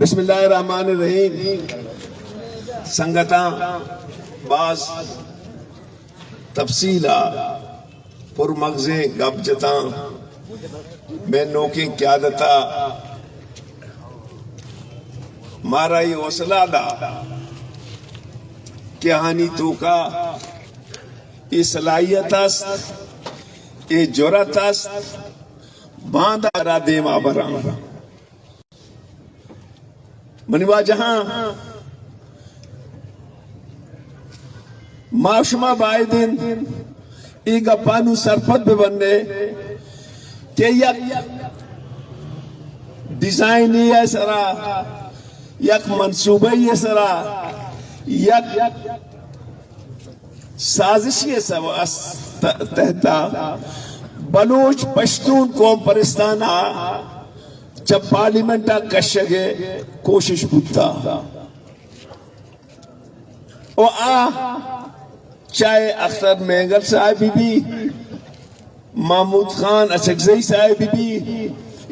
بسم اللہ الرحمن الرحیم۔ سنگتاں، باز تفصیل ءَ پر مغزیں گپ جتاں۔ مئے نوکیں قیادت ءَ مارا اے حوصلہ دا کہ آہانی توکا اے صلاحیت است، اے جرأت است، باندا را دیما براں۔ منی واجہاں، ما شما باید انت اے گپاں نوں سرپد بہ بنیں کہ یک ڈیزائنے ءِ سرا، یک منصوبے ءِ سرا، یک سازشی ءِ سب-، اس-، ت-، تحت ءَ بلوچ پشتون قوم پرستان ءَ چہ پارلیمنٹ ءَ کشگ ءِ کوشش بوتگ۔ و آ چاہے اختر مینگل صاحب بہ بی، محمود خان اچکزئی صاحب بہ بی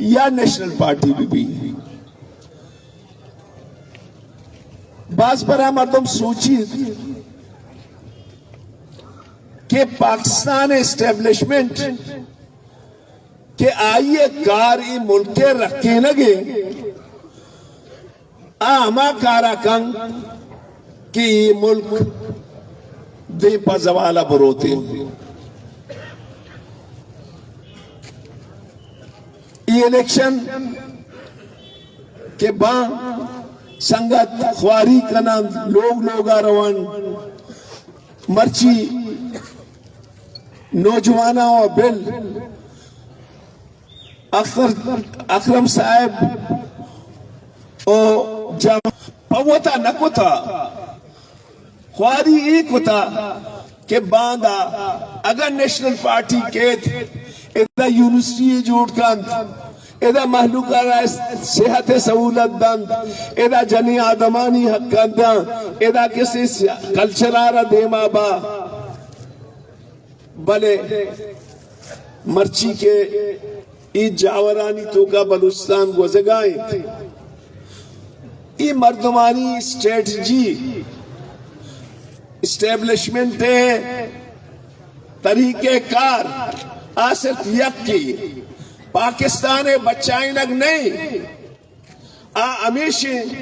یا نیشنل پارٹی بہ بی، باز برا مردم سوچیت کہ پاکستان اسٹیبلشمنٹ کہ آئی ءِ کار اے ملک ءِ رکینگ ءَ، آ ہما کارا کن کہ اے ملک دیم پہ زوال ءَ بروت۔ اے الیکشن کہ باں سنگت خواری کنن، لوگ لوگا رون، مرچی نوجواناں و بل اختر، اکرم صاحب و جم پہ وتا نہ کتا، خواری اے کتا کہ باندا اگاں نیشنل پارٹی کیت، ادا یونیورسٹی جوڑ کنت، ادا مہلوک ءَ را صحت ءِ سہولت دنت، ادا جنیں آدمانی حق دنت، ادا کسے سیا-، کلچر ءَ را دیما با۔ بلے مرچی کہ اے جاورانی توکا بلوچستان گوزگا انت، اے مردمانی اسٹریٹجی، اسٹیبلشمنٹ ءِ طریقہ کار آ صرف یکے، پاکستان ءِ بچائینگ نہ انت۔ آ ہمیش انت،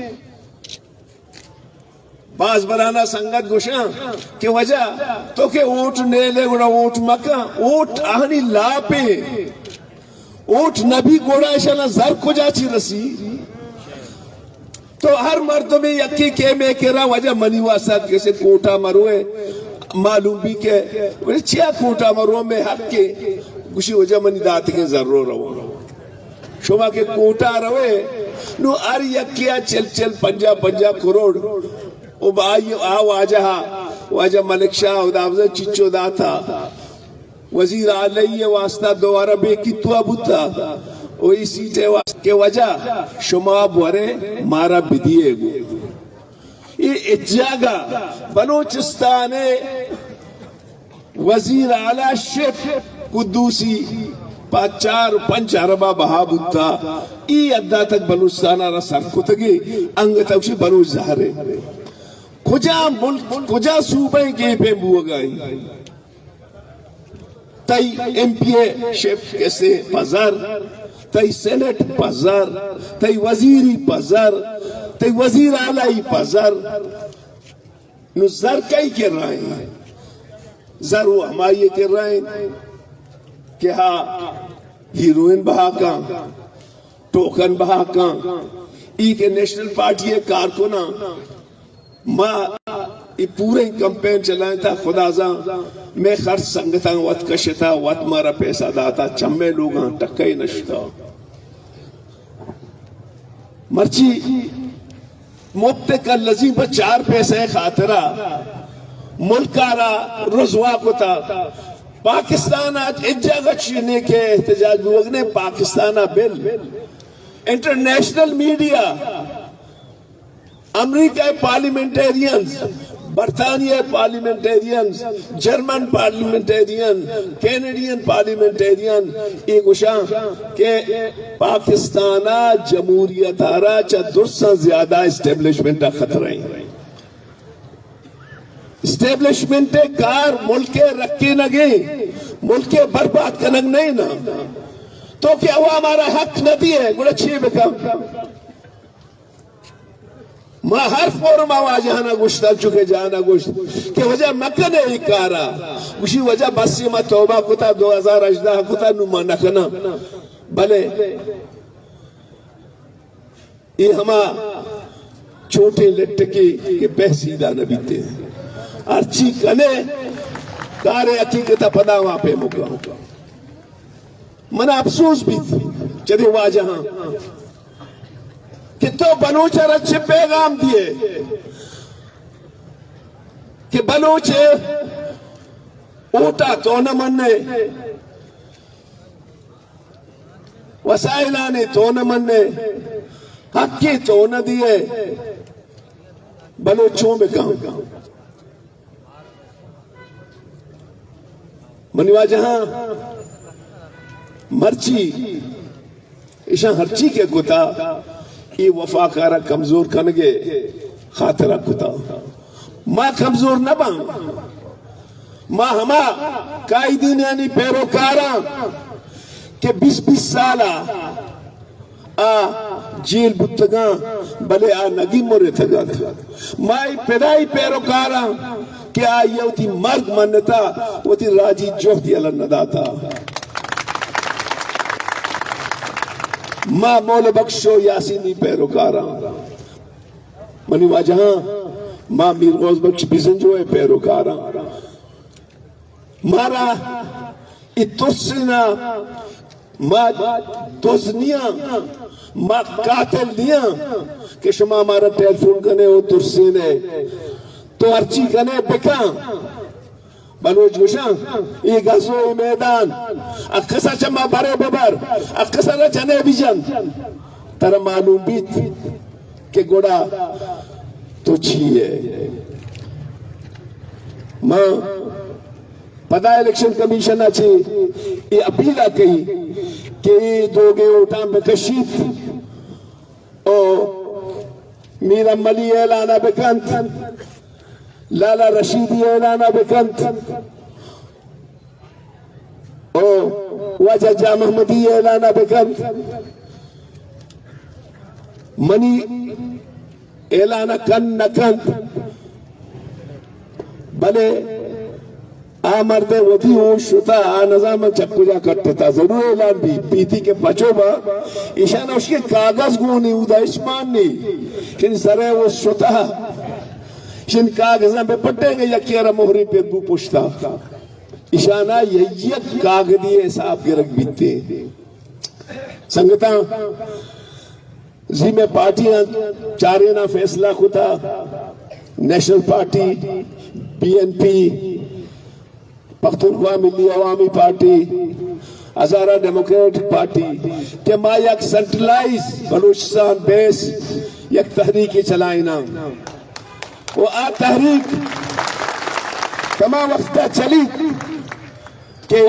باز برانا سنگت گوشاں کہ واجہ تو کہ ووٹ نیلے گڑا ووٹ مکن، ووٹ آہانی لاپے، ووٹ نبی گڑا اشانا زر کجا چی رسی؟ تو ہر مردمے یکے کہ مئے کرا واجہ منی واسطہ کسے کوٹا مروے، معلوم بی کہ چیا کوٹا مرو، مئے حق کے، گوشی واجہ منی داتگیں زر رو رو۔ شما کہ کوٹا روئے، نو ہر یکے ءَ چل چل، پنجاہ پنجاہ کروڑ، او با آئی آ واجہ ءَ، واجہ ملک شاہ، خدا بزن چچو داتا، وزیر اعلی ءِ واسطہ دوبارہ بے کتوا بوتا، او ای سیٹ ءِ واسطہ کہ واجہ شما بورے مارا بدیے گو۔ اے اجاگا بلوچستان ءِ وزیر اعلی شپ قدوسی پہ چار پنچ اربا بہا بوتا۔ ای حدا تک بلوچستان ءَ را سر کتگے، انگت اوشی بلوچ زہرے۔ کجا ملک، کجا صوبہ ایں کہ اے پیم بوگا ایں؟ تئی ایم پی اے شپ کسے پہ زر، تئی سینٹ پہ زر، تئی وزیری پہ زر، تئی وزیر اعلی پہ زر۔ نو زر کئی کرا ایں؟ زر و ہمائی کرا ایں کہ ہا ہیروئن بہا کن، ٹوکن بہا کن، ای کہ نیشنل پارٹی ءِ کارکناں، ما ای پوریں کمپین چلائیں تا، خدا زان مئے خرچ سنگتاں وت کشتا، وت مارا پیسہ داتا، چمے لوگاں ٹکے نشتا۔ مرچی مفت کلزی پہ چار پیسہ خاطرا ملک ءَ را رسوا کتا۔ پاکستان ءَ اچ اجاگہ چینے کہ احتجاج بوگنے، پاکستان ءَ بل انٹرنیشنل میڈیا، امریکہ ءِ پارلیمنٹیرینز، برطانیہ parliamentarian, German parliamentarian, Canadian parliamentarian, اے گوشاں کہ پاکستان ء جمہوریت ء را چہ درساں زیادہ اسٹیبلشمنٹ ء خطرہ ایں۔ اسٹیبلشمنٹ ء کار ملک ء رکینگ ء، ملک ء برباد کنگ نہ انت۔ تو کہ عوام ء را حق نہ دیئے، گڑا چی بکن؟ ما ہر فورم ء واجہانا گوشتا، چکے جانا گوشت کہ وجہ مکنے اے کارا۔ گوشی وجہ بس ما توبہ کتا، دو ہزار ہژدہ کتا، نو ما نکناں۔ بلے اے ہما چوٹیں لٹکے کہ بحث ایدا نہ بیتے۔ ہرچی کنے کار حقیقت پدا وا پہ مکا۔ من افسوس بیت چدے واجہاں کہ تو بلوچ ء را چہ پیغام دیئے کہ بلوچ ء اوٹا تو نہ منئے، وسائلانی تو نہ منئے، حقی تو نہ دیئے، بلوچ چون بکن؟ منی واجہاں، مرچی ایشاں ہرچی کہ کتا، اے وفاکارا کمزور کنگے خاطرا کتا۔ ما کمزور نہ باں، ما ہما قائدینانی پیروکاراں کہ بیست بیست سالا آ جیل بوتگاں، بلے آ نگی مرتگ ات۔ ما اے پدائی پیروکاراں کہ آئی ء وتی مرگ منتا، وتی راجی جہد یلہ نہ داتا۔ ما مولا بخش و یاسینی پیروکاراں۔ منی واجہاں، ما میر غوث بخش بزنجو ء پیروکاراں۔ مارا اے ترس نہ، ما دز نیاں، ما قاتل نیاں کہ شما مارا ٹیلیفون کنے و ترسینے۔ تو ہرچی کنے بکن۔ بلوچ گوشاں، اے غزو، اے میدان، اکسا چہ ما برے ببر، اکسا را جنے بجن۔ ترا معلوم بیت کہ گڑا تو چی ئے؟ ما پدا الیکشن کمیشن ء چہ اے اپیل ء کئی کہ اے دوگیں ووٹاں بکشیت و میر املی اعلان ء بکنت، لالا رشیدی اعلان ء بکنت۔ او واجہ جان محمدی اعلان ء بکنت، منی اعلان ء کن نہ کنت، بلے آ مرد ء وتی ہوش شتا، آ نزان من چہ کجا کٹتا، ضرور اعلان بی، پیتی کہ پچو با، ایشان اوشی کاغذ گونی اودا ہچ مان نی، شن سرے و شتا، شن کاغذاں بہ پٹیں گے یکی ارا مہری پر بو پشتا۔ ایشانا یک کاغذی حساب گرگ بیتے۔ سنگتاں، زی میں پارٹیاں چاریناں فیصلہ کتا، national party, B N P, Pashtunkhwa Milli Awami پارٹی، ہزارہ ڈیموکریٹک پارٹی، کہ ما یک سینٹرلائز بلوچستان بیس یک تحریک چلائیناں۔ و آ تحریک کما وخت چلیت کہ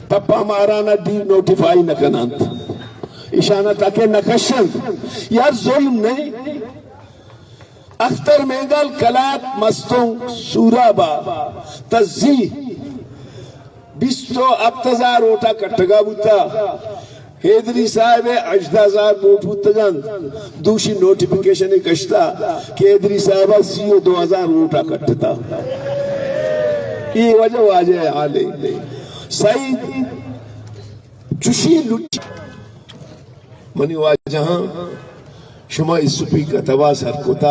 تپا مارانا ڈی نوٹیفائی نہ کننت، ایشانا تاکہ نہ کشنت۔ یار ظلم نہیں؟ اختر مینگل کلات مستونگ سورابا تزی بیست و ہپت ہزار ووٹا کٹگا بوتا۔ حیدری صاحب ء ہژدہ ہزار ووٹ بوتگ انت، دوشی نوٹیفکیشن کشتا کہ حیدری صاحب ء سی و دو ہزار ووٹ ء کٹتا۔ اے وجہ واجہ ء حال ء سعید چشی لٹ۔ منی واجہاں، شما اسپیکر تبا سر کتا۔